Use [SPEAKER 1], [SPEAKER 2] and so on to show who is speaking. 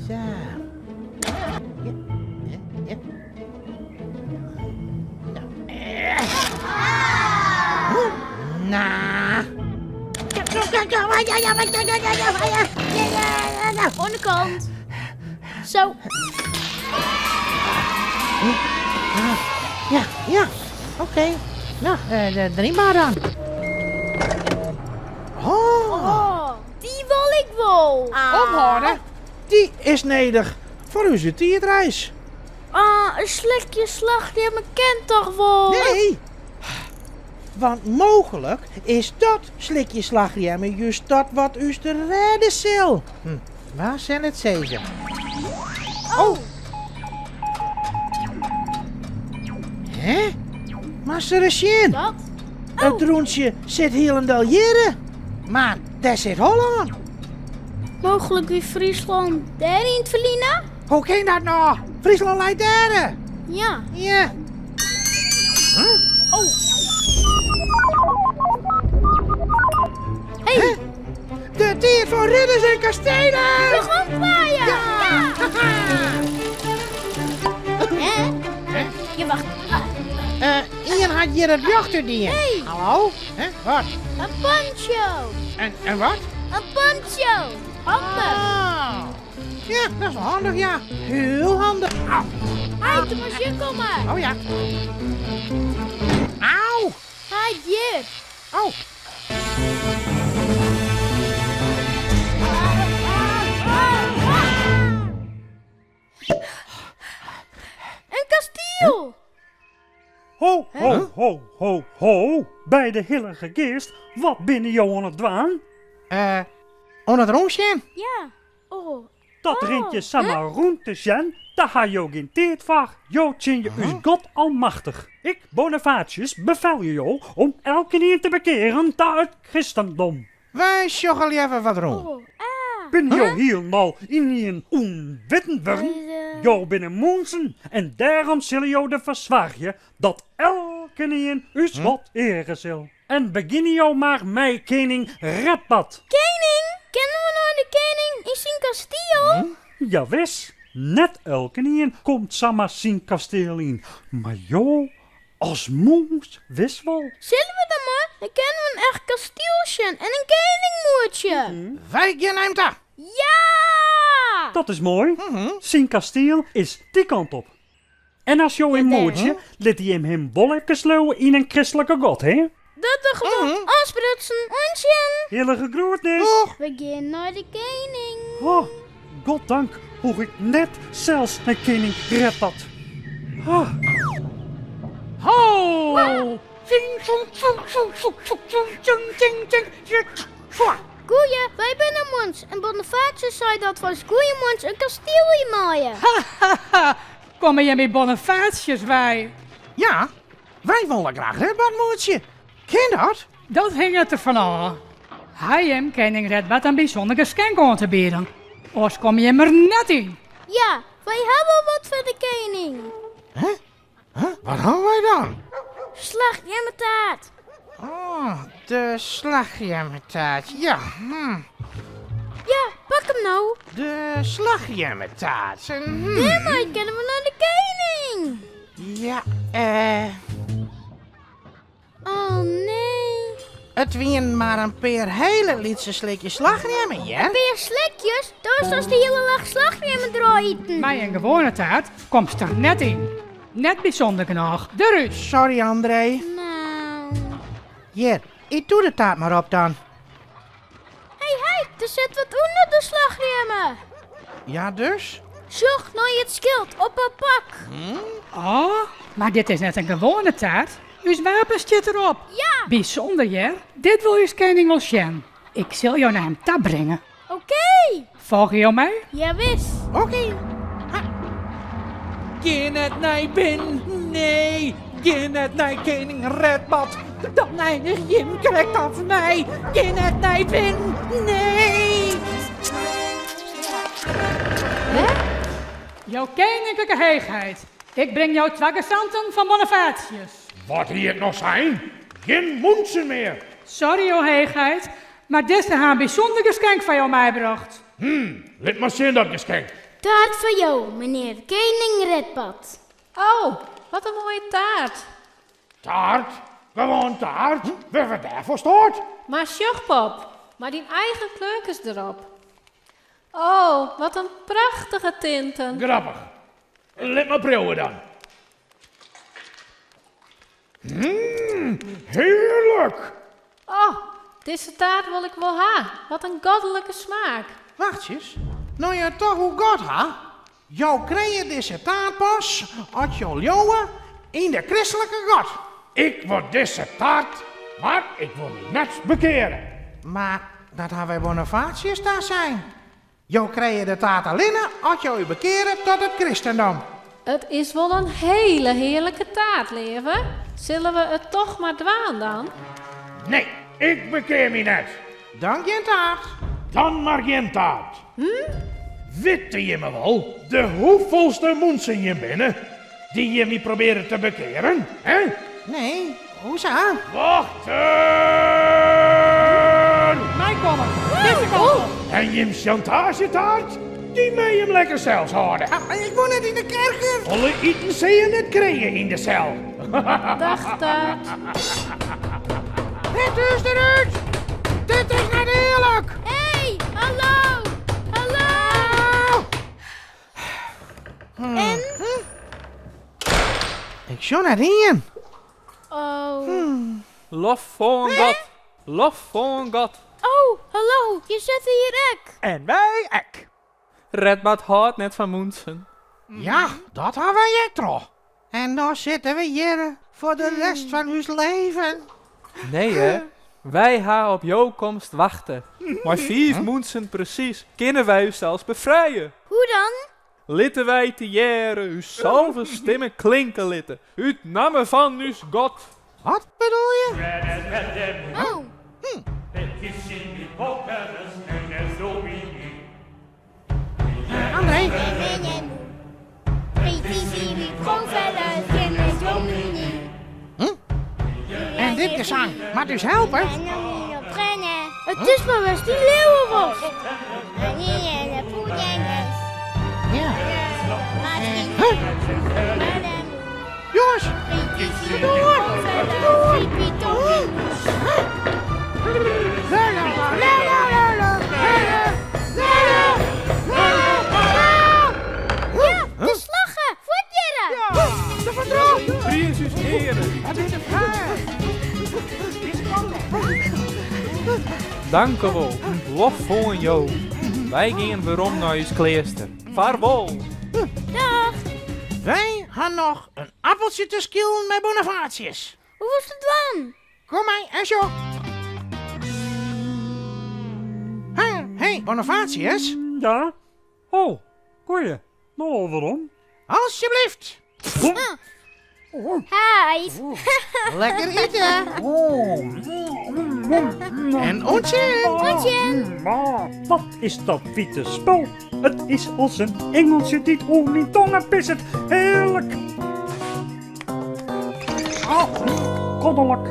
[SPEAKER 1] Sa. Ja, ja, ja. Nou.
[SPEAKER 2] Oan de kant. Zo.
[SPEAKER 1] Ja, ja, oké. Nou, deryn mar dan. Oh.
[SPEAKER 2] Oh, dy wol ik wol.
[SPEAKER 1] Ophâlde, dy is nedich foar ús tiidreis.
[SPEAKER 2] Ah, in slikje slachrjemme kin toch wol?
[SPEAKER 1] Nee, want mooglik is dat slikje slachrjemme just dat wat ús der rêde sil. Hm, wa sil it sizze? Oh! Hè? Moatst ris sjen.
[SPEAKER 2] Wat?
[SPEAKER 1] It rûntsje sit hielendal hjirre, mar dêr sit Hollân.
[SPEAKER 2] Mooglik wie Fryslân dêr yn it ferline?
[SPEAKER 1] Hoe kin dat no? Fryslân leit dêr.
[SPEAKER 2] Ja.
[SPEAKER 1] Ja. Huh?
[SPEAKER 2] Oh. Hey.
[SPEAKER 1] De tiid fan ridders en kastelen!
[SPEAKER 2] We gaan draaien!
[SPEAKER 1] Ja!
[SPEAKER 2] Hè? Je wacht.
[SPEAKER 1] Ien hat hjir it ljocht útdien.
[SPEAKER 2] Hey.
[SPEAKER 1] Hallo? Hè? Wat?
[SPEAKER 2] In poncho.
[SPEAKER 1] En wat?
[SPEAKER 2] In poncho. Handich.
[SPEAKER 1] Oh. Ja, dat is wol handich, ja. Hiel handich. Au.
[SPEAKER 2] Heit, do moatst hjir komme.
[SPEAKER 1] Oh ja. Au.
[SPEAKER 2] Heit, hjir.
[SPEAKER 1] Oh.
[SPEAKER 2] In kastiel!
[SPEAKER 3] Ho, ho, ho, ho, ho, by de Hillige Geast, wat binne jo oan it dwaan?
[SPEAKER 1] Eh, oan it rûnsjen?
[SPEAKER 2] Ja. Oh.
[SPEAKER 3] Dat rint je samar rûn te sjen, dêr ha jo gjin tiid foar. Jo tsjinje ús God Almachtich. Ik, Bonifatius, befelje jo om elkenien te bekearen ta it kristendom.
[SPEAKER 1] Wy sjogge leaver wat rûn.
[SPEAKER 3] Binne jo hielendal ynien ûnwittend wurden? Jo binne mûntsen en dêrom sille jo derfoar soargje dat elkenien ús God eare sil. En begjinne jo mar mei kening Redbad.
[SPEAKER 2] Kening? Kinne we nei de kening yn syn kastiel?
[SPEAKER 3] Jawis, net elkenien komt samar syn kasteel yn, mar jo as mûs wis wol.
[SPEAKER 2] Sille we dan mar, dan kinne we in echt kastiel sjen en in kening moetsje.
[SPEAKER 1] Wy gean nei him ta!
[SPEAKER 2] Ja!
[SPEAKER 3] Dat is moai, syn kastiel is dy kant op. En as jo him moetsje, litte jim him wol efkes leauwe yn in kristlike God, hè?
[SPEAKER 2] Dat dogge we. Ofsprutsen. Oant sjen.
[SPEAKER 3] Hillige groetnis.
[SPEAKER 2] We gean nei de kening.
[SPEAKER 3] Oh, goddank hoech ik net sels nei kening Redbad. Oh.
[SPEAKER 4] Ho!
[SPEAKER 2] Goeie, wy binne muonts en Bonifatius sei dat we as goeie muonts in kastiel yn meie.
[SPEAKER 4] Ha, Komme jim by Bonifatius wei?
[SPEAKER 1] Ja, wy wolle graach Redbad moetsje. Kin dat?
[SPEAKER 4] Dat hinget der fan ôf. Ha jim kening Redbad in bysûnder geskenk oan te bieden? Oars komme jim der net yn.
[SPEAKER 2] Ja, wy hawwe wat foar de kening.
[SPEAKER 1] Hè? Huh? Wat hawwe wy dan?
[SPEAKER 2] Slachrjemmetaart.
[SPEAKER 1] Oh, de slachrjemmetaart, ja. Hm.
[SPEAKER 2] Ja, pak him no.
[SPEAKER 1] De slachrjemmetaart. Hm.
[SPEAKER 2] Dêrmei kinne we nei de kening.
[SPEAKER 1] Ja, eh.
[SPEAKER 2] Oh nee.
[SPEAKER 1] It wienen mar in pear hiele lytse slikjes slachrjemme, hear.
[SPEAKER 2] In pear slikjes? Do hast de hiele lach slachrjemme derôf iten.
[SPEAKER 4] Mei in gewoane taart komst der net yn. Net bysûnder genôch. Derút!
[SPEAKER 1] Sorry, André.
[SPEAKER 2] Nou.
[SPEAKER 1] Hjir, yt doe de taart mar op dan.
[SPEAKER 2] Hé, heit, der sit wat ûnder de slachrjemme.
[SPEAKER 1] Ja, dus?
[SPEAKER 2] Sjoch nei it skyld op har pak.
[SPEAKER 4] Oh, mar dit is net in gewoane taart. Us wapen stiet derop.
[SPEAKER 2] Ja!
[SPEAKER 4] Bysûnder, hear. Dit wol ús kening wol sjen. Ik sil jo nei him ta bringe.
[SPEAKER 2] Oké!
[SPEAKER 4] Folgje jo my?
[SPEAKER 2] Jawis.
[SPEAKER 1] Oké. Ha.
[SPEAKER 5] Gean net nei binnen, nee, gean net nei kening Redbad. Dan einigje jim krekt as my. Gean net nei binnen, nee.
[SPEAKER 4] Jo keninklike heechheid, ik bring jo twa gesanten fan Bonifatius.
[SPEAKER 6] Wat hie ik no sein? Gjin mûntsen mear!
[SPEAKER 4] Sorry, jo heechheid, mar dizze ha in bysûnder geskenk foar jo meibrocht.
[SPEAKER 6] Hm, lit mar sjen dat geskenk.
[SPEAKER 2] Taart foar jo, menear Kening Redbad.
[SPEAKER 7] Oh, wat in moaie taart.
[SPEAKER 6] Taart? Gewoan taart? Wêr wurdt dêrfoar stoart?
[SPEAKER 7] Mar sjoch, Pop, mei dyn eigen kleurkes derop. Oh, wat in prachtige tinten.
[SPEAKER 6] Grappich. Lit mar priuwe dan. Mmm, hearlik!
[SPEAKER 7] Oh, dizze taart wol ik wol ha. Wat in godlike smaak.
[SPEAKER 1] Wachtsjes, no jo it toch oer God ha, jo krije dizze taart pas as jo leauwe yn de kristlike God.
[SPEAKER 6] Ik wol dizze taart, mar ik wol my net bekeare.
[SPEAKER 1] Mar dat ha wy Bonifatius tasein. Jo krije de taart allinne as jo u bekeare tot it kristendom.
[SPEAKER 7] It is wol in hele hearlike taart, leave. Sille we it toch mar dwaan dan?
[SPEAKER 6] Nee, ik bekear my net.
[SPEAKER 1] Dan gjin taart.
[SPEAKER 6] Dan mar gjin taart. Witte jimme wol de hoefolste mûntsen jim binne dy't jim my probeare te bekearen, hè?
[SPEAKER 1] Nee, hoe sa?
[SPEAKER 6] Wachten!
[SPEAKER 5] Meikomme, dizze kant op!
[SPEAKER 6] En jim sjantaazjetaart, dy mei jim lekker sels hâlde.
[SPEAKER 1] Ik wol net yn de kerker.
[SPEAKER 6] Folle iten sil je net krije yn de sel.
[SPEAKER 7] Dag taart.
[SPEAKER 1] Dit is derút! Dit is net earlik!
[SPEAKER 2] Hey, hallo! Hallo! En?
[SPEAKER 1] Ik sjoch net ien.
[SPEAKER 2] Oh.
[SPEAKER 8] Lof oan God, lof oan God.
[SPEAKER 2] Oh, hallo, je sitte hjir ek.
[SPEAKER 5] En wy ek.
[SPEAKER 8] Redbad hâldt net fan mûntsen.
[SPEAKER 1] Ja, dat ha wy ek troch. En no sitte we hjir foar de rest fan ús leven.
[SPEAKER 8] Nee hè, wy ha op jo komst wachte. Mei fiif mûntsen presys kinne wy ússels befrije.
[SPEAKER 2] Hoe dan?
[SPEAKER 8] Litte wy tegearre ús salve stimmen klinke litte, út namme fan ús God.
[SPEAKER 1] Wat bedoel je?
[SPEAKER 2] Oh.
[SPEAKER 1] André? En dit gesang moat ús helpe?
[SPEAKER 2] It is mar west dy leeuwenworst.
[SPEAKER 1] Ja. Huh? Jongens, de doar! De doar!
[SPEAKER 2] Ja, de slagge! Fuort hjirre!
[SPEAKER 1] De verdrop!
[SPEAKER 8] Pries ús Heare. Dankewol, lof oan Jo. Wy gean werom nei ús kleaster. Farwol!
[SPEAKER 2] Dag!
[SPEAKER 1] Wy ha noch in appeltsje te skilen mei Bonifatius.
[SPEAKER 2] Hoe wolst it dwaan?
[SPEAKER 1] Kom mei en sjoch. Hé, Bonifatius.
[SPEAKER 3] Ja? Oh, goeie. No al werom.
[SPEAKER 1] Alsjeblieft.
[SPEAKER 2] Hi.
[SPEAKER 1] Lekker ite. En oant sjen.
[SPEAKER 2] Oant sjen.
[SPEAKER 3] Wat is dat wiete spul? It is as in ingeltsje dy't oer myn tonge pisset. Hearlik. Oh, koddelik.